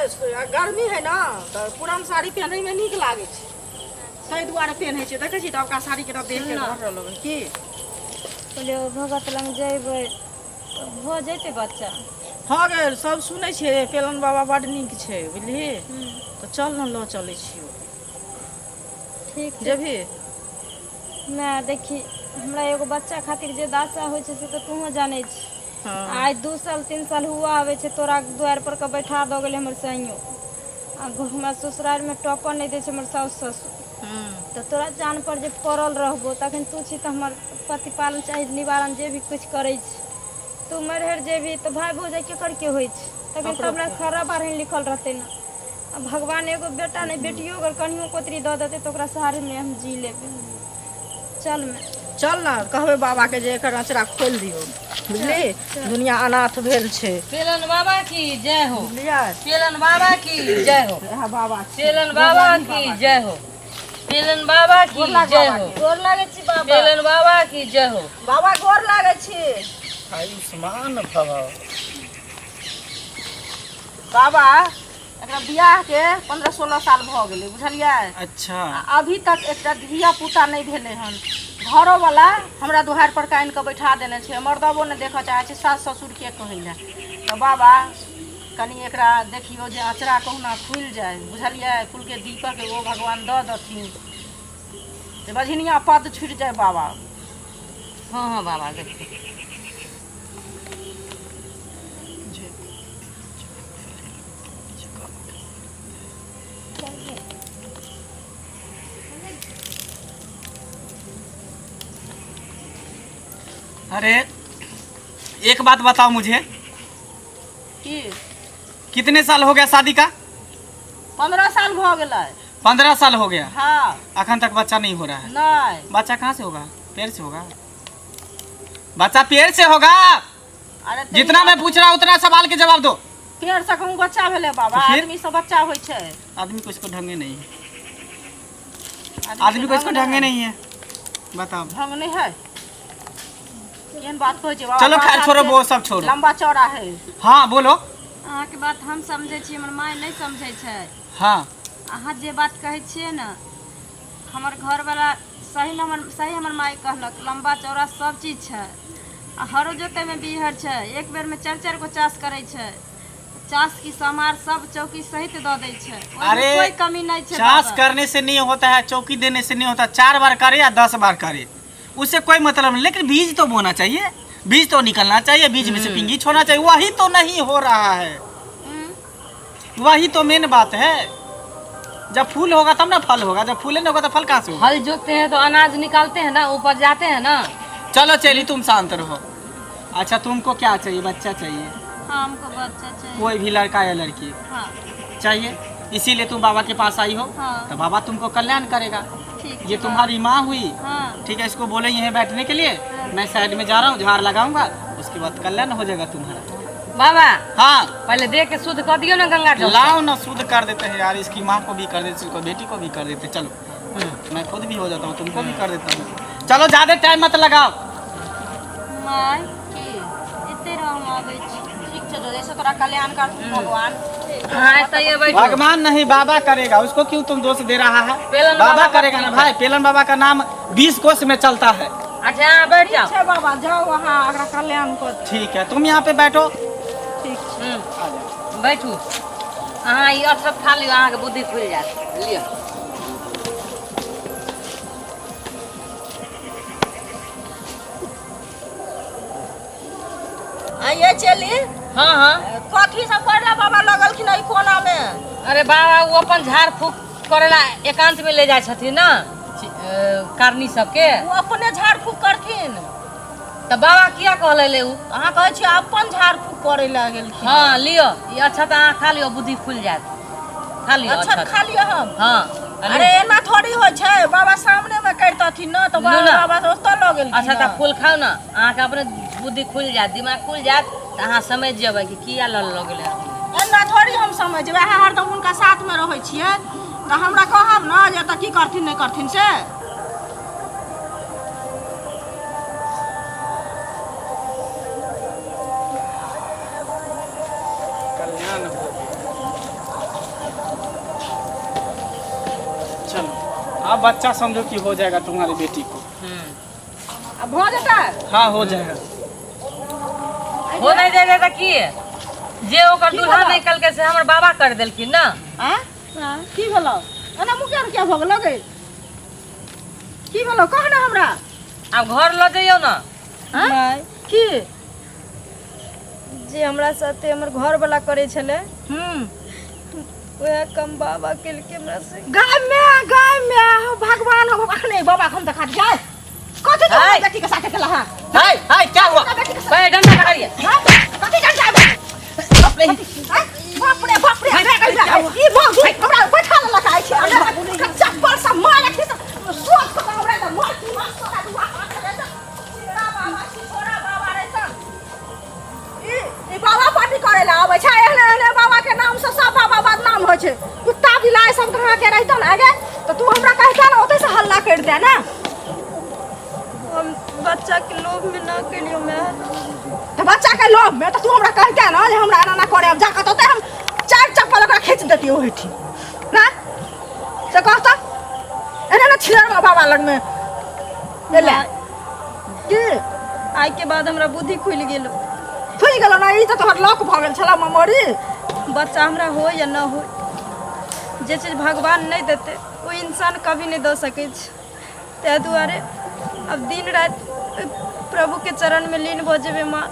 गर्मी है ना तऽ पुरान साड़ी पहिनैमे नीक लागै छै, ताहि दुआरे पहिनै छै। देखै छी तऽ ओकरा साड़ी केना देख के घर लगै की। कहलियै ओ भगत लग जेबै तऽ भऽ जेतै बच्चा। हँ गे, सब सुनै छै पेलन बाबा बड्ड नीक छै, बुझलिही? तऽ चल ने, लऽ चलै छियौ। ठीक छै। जेबही? माय देखी, हमरा एगो बच्चा खातिर जे दशा होइ छै से तऽ तूहो जानै छी। आइ 2 साल 3 साल हुआ आबै छै, तोरा दुआरि पर के बैठा दऽ गेलै हमर सैयो, आ हमरा ससुरारिमे टपर नहि दै छै हमर साउस ससुर। तऽ तोरा जान पर जे पड़ल रहबो तखन तू छी तऽ हमर प्रतिपालन चाहे निवारण जे भी किछु करै छी। तू मरि हरि जेबही तऽ भाय भौजाइ केकर के होइ छै? तखन तऽ हमरा खराब बारहनि लिखल रहतै ने। आ भगवान एगो बेटा नहि बेटियो अगर कनियो कोतरी दऽ देतै तऽ ओकरा सहारेमे हम जी लेबै। चल मे चल ने, कहबै बाबा के जे एकर अचरा खोलि दियौ, बुझली? दुनिया अनाथ भेल छै। पेलन बाबा की जय हो। बुझलियै? पेलन बाबा की जय हो। इएह बाबा छी। पेलन बाबा की जय हो। पेलन बाबा की गोर लाग जय बाबा हो। के। गोर लागै छी बाबा। पेलन बाबा की जय हो। बाबा गोर लागै छी। आयुष्मान भव। बाबा, एकरा बियाह के 15-16 साल भऽ गेलै, बुझलियै? अच्छा। आ अभी तक एकटा धिया पुता नहि भेलै हन। घरोवला हमरा दुहारि पर आनि कऽ बैठा देने छै, मर्दबो नहि देखऽ चाहै छै, सास ससुर के कहै लए। तऽ बाबा कनि एकरा देखियौ जे अँचरा कहुना खुलि जाय, बुझलियै? कुलके दीपक एगो भगवान दऽ दथिन जे बझनिया पद छुटि जाय बाबा। हँ हँ बाबा, देखियौ। अरे एक बात बताओ मुझे। की? कितने साल हो गया शादी का? 15 साल भऽ गेलै। 15 साल हो गया? हँ। अखन तक बच्चा नहीं हो रहा है? नहि। बच्चा कहाँ से होगा? पेड़ से होगा बच्चा? पेड़ से होगा? अरे तऽ जितना मैं पूछ रहा हूँ उतना सवाल के जवाब दो। पेड़ से कहूँ बच्चा भेलै बाबा? तो फिर? आदमी से बच्चा होइ छै। आदमी को इसको ढंगे नहीं है, आदमी को इसको ढंगे नहीं है, बताओ। ढंग नहीं है? केहन बात कहै छै बाबा? चलो पाँच खैर हाथ छोड़ो, के वो सब छोड़ो। लम्बा चौड़ा है। हाँ बोलो। अहाँके बात हम समझै छी, हमर माय नहि समझै छै। अहाँ जे बात कहै छियै ने, हमर घरवला सही ने, हमर सही हमर माय कहलक, लम्बा चौड़ा सब चीज छै आ हरो जोतैमे बीहर छै, एक बेरमे 4 4 गो चास करै छै, चास की समार सब चौकी सहित दऽ दै छै, ओहिमे अरे कोई कमी नहि छै। चास बाबा। करने से नहीं होता है, चौकी देने से नहीं होता। 4 बार करे या 10 बार करे उससे कोई मतलब नहीं, लेकिन बीज तो बोना चाहिए, बीज तो निकलना चाहिए, बीज में से पिंगी छोड़ना चाहिए, वही तो नहीं हो रहा है। वही तो मेन बात है। जब फूल होगा तब ना फल होगा, जब फूल नहीं होगा तो फल कहाँ से होगा? हल जोतते हैं तो अनाज निकालते हैं ना, ऊपर जाते हैं ना। चलो चलिए, तुम शांत रहो। अच्छा तुमको क्या चाहिए? बच्चा चाहिए? हाँ, हमको बच्चा चाहिए। कोई भी लड़का या लड़की? हाँ। चाहिए, इसीलिए तुम बाबा के पास आई हो। हाँ। तो बाबा तुमको कल्याण करेगा। ठीक ये छै। तुम्हारी माँ हुई। हाँ। ठीक है, इसको बोले यहीं बैठने के लिए, मैं साइड में जा रहा हूँ, झाड़ लगाऊंगा, उसके बाद कल्याण हो जाएगा तुम्हारा। बाबा। हाँ। पहले देख के शुद्ध कर दियो ना गंगा जल से। लाओ ना, शुद्ध कर देते हैं यार, इसकी माँ को भी कर देते, इसको बेटी को भी कर देते। चलो मैं खुद भी हो जाता हूँ, तुमको भी कर देता हूँ। चलो ज्यादा टाइम मत लगाओ। माय की? एते रह, हम आबै छी। ठीक छै, जैसे तोरा कल्याण करथुन भगवान। हाँ, ऐसे ही बैठो। भगवान नहीं बाबा करेगा, उसको क्यों तुम दोष दे रहा है? पेलन बाबा बाबा करेगा ना भाई, पेलन बाबा का नाम 20 कोस में चलता है। अच्छा यहाँ बैठ ठीक जाओ। छै बाबा, जाउ अहाँ, एकरा कल्याण कर दियौ। ठीक है, तुम यहाँ पे बैठो। ठीक छै। बैठू अहाँ, ई अक्षत खा लियौ, अहाँके बुद्धि खुलि जायत, लिअ। आ ये चली। हाँ हाँ। कथी सब करला बाबा लगलखिन एहि कोना मे? अरे बाबा, ओ अपन झाड़ फूक करेला एकांत में ले जाइ छथिन ना, कारनी सबके। ओ अपने झाड़ फूक करथिन? तऽ बाबा किया कहले ले उ? अहाँ कहै छियै अपन झाड़ फूक करे लए गेलखिन। हाँ लिअ, ई अच्छा तऽ अहाँ खा लिअ, बुद्धि खुलि जायत, खा लिअ। अच्छा। अच्छा। खा लिअ हम? हाँ। अरे एना थोड़ी होइ छै बाबा, सामने मे करितथिन न तऽ लू ना। बाबा तऽ ओतऽ लऽ गेलखिन। अच्छा तऽ फूल खाउ ने, अहाँके अपने बुद्धि खुलि जायत, दिमाग खुलि जायत, तऽ अहाँ समझि जेबै कि किया लऽ लऽ गेलै हन। एना थोड़ी हम समझ जेबै, अहाँ हरदम हुनका साथमे रहै छियै तऽ हमरा कहब ने जे एतऽ की करथिन नहि करथिन से। कल्याण हो गया। चलो अब बच्चा समझो कि हो जाएगा तुम्हारी बेटी को। आ भऽ जेतै? हाँ, हो जाएगा। हो नहि जेतै तऽ की जे ओकर की दुल्हा भेलौ? नहि कलकै से हमर बाबा कर देलखिन ना। आँ, की भेलौ? एना मुँह किया किया भऽ गेलौ गे? की भेलौ, कह ने हमरा। आब घर लऽ जइयौ ने। आँय? माय। की? जे हमरा साथे हमर घरवला करै छलै, वएह कम बाबा केलकै हमरा से। गाय में, गाय में, भगवान हो! अखने बाबा हम देखा जाय कथी तू हाय। हमर बेटी के साथे केला है? हाय हाय, क्या हुआ? हमरा बेटी के साथे। पहिले डंडा पकड़िए। हाँ? कथी डंडा है? आँय? बाप रे बाप रे, रे गई रे। ई बाबू हमरा बैठा लेलक आइ छै। हमरा चप्पल से मारे छी तऽ सोच कऽ हमरा तऽ मार की मार सोना दुआ रे तऽ छिनरा बाबा, छिछोरा बाबा रे। तऽ ई ई बाबा पार्टी करे ला आबै छै। एहने एहने बाबा के नाम से सब बाबा बदनाम होइ छै। कुत्ता बिलाइ सब कहाँ के रहितौ ने आगे, तऽ तू हमरा कहिता ने, ओतै से हल्ला करि दे ने। हम बच्चा के लोभ में ना केलियो माय। तऽ बच्चा के लोभ में तऽ तू हमरा कहिता ने जे हमरा एना एना करे। आब जाकऽ तऽ ओतै हम चारि चप्पल ओकरा खींच देतियै ओहिठाम ना। से कहता एना ने छिलरवा बाबा लगमे एलै की? आइ के बाद हमरा बुद्धि खुलि गेल। खुलि गेलो ने? ई तऽ तोहर लॉक भऽ गेल छलौ मेमोरी। बच्चा हमरा हो या न हो, जे चीज भगवान नहि देतै ओ इंसान कभी नहि दऽ सकै छै। ताहि दुआरे आब दिन राति प्रभुके चरणमे लीन भऽ जेबै माँ,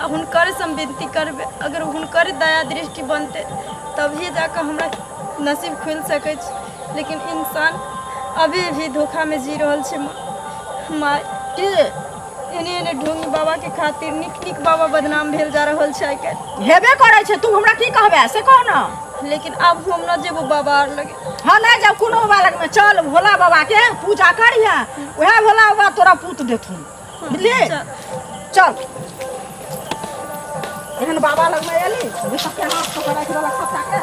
आ हुनकर से हम विनती करबै। अगर हुनकर दया दृष्टि बनतै तभी जाकऽ हमरा नसीब खुलि सकै छै, लेकिन इंसान अभी भी धोखामे जी रहल छै। माँ, माँ। की? एहने एहने ढोंगी बाबाके खातिर नीक नीक बाबा बदनाम भेल जा रहल छै आइ काल्हि। हेबे करै छै। तू हमरा की कहबे से कह ने। लेकिन आब हम न जेबो बाबा आर लगे। हाँ, नहि जाब कोनो बाबा लगमे। चल, भोला बाबा के पूजा करिहे, उएह भोला बाबा तोरा पूत देथुन, बुझलियै? चल। चल। एहन बाबा लगमे एली जे सत्यानाश कऽ के राखि देलक सबटा के।